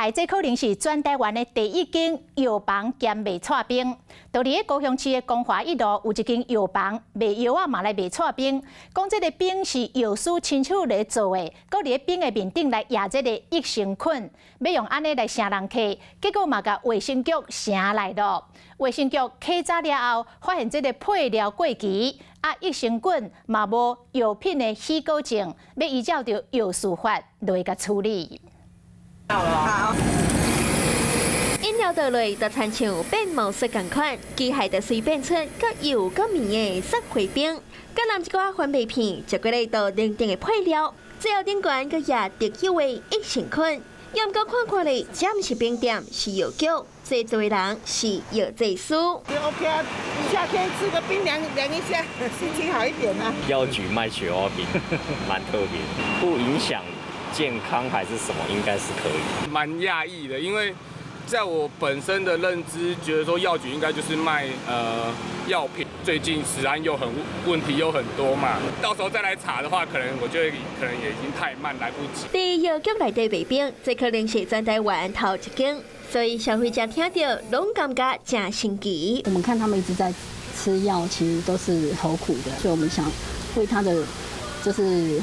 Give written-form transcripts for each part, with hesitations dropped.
來，這可能是全台灣的第一間藥房兼賣剉冰。佇咧高雄市的光華一路有一間藥房賣藥仔嘛來賣剉冰，講這个冰是藥師親手來做的，閣佇咧冰的面頂來壓這个益生菌，欲用按呢來晟人客，結果嘛共衛生局晟來囉。衛生局稽查了後，發現這个配料過期，啊益生菌嘛無藥品的許可證，欲依照著藥事法來共處理。好。飲料倒落就親像變魔術仝款，機械就隨變出閣幼閣綿的雪花冰。閣淋一寡番麥片，食過來就冷凍的配料，最後頂懸閣壓特有的益生菌。毋過看看咧，這毋是冰店，是藥局，製作的人是藥劑師。 OK 啊，夏天吃個冰涼涼一下，心情好一點啊。藥局賣雪花冰，蠻特別，不影響健康還是什麼，應該是可以。蠻訝異的，因為在我本身的認知，覺得說藥局應該就是賣藥品。最近食安又很問題又很多嘛，到時候再來查的話，可能我覺得可能也已經太慢，來不及。佇藥局內底賣冰，這可能是全台灣頭一間，所以消費者聽著攏感覺誠神奇。我們看他們一直在吃藥，其實都是好苦的，所以我們想為他的就是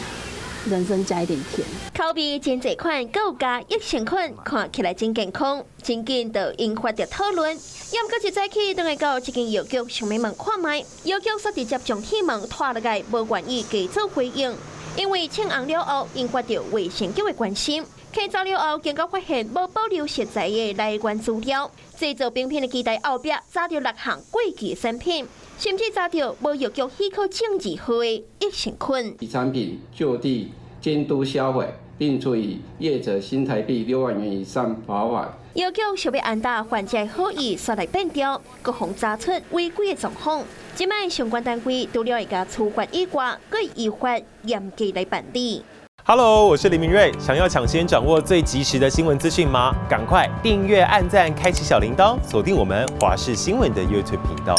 人生加一點甜。口味真濟款，閣有加益生菌，看起來真健康，真緊就引發著討論。毋過一早起，轉來到這間藥局，想欲問看覓，藥局煞直接將鐵門拖落來，無願意加做回應。因為穿紅了後，引發著衛生局的關心。稽查了後，結果發現無保留食材的來源資料，製造冰品的機台後壁查著六項過期產品，甚至查著無藥局許可證字號的益生菌。產品就地監督銷毀，並處以業者新台幣6萬元以上罰款。藥局想欲安達患者好意，煞來變調，閣予查出違規的狀況。這擺相關單位除了會共處罰以外，閣依法嚴格來辦理。 Hello，我是林明瑞。想要搶先掌握最及時的新聞資訊嗎？趕快訂閱、按讚、開啟小鈴鐺，鎖定我們華視新聞的 YouTube 頻道。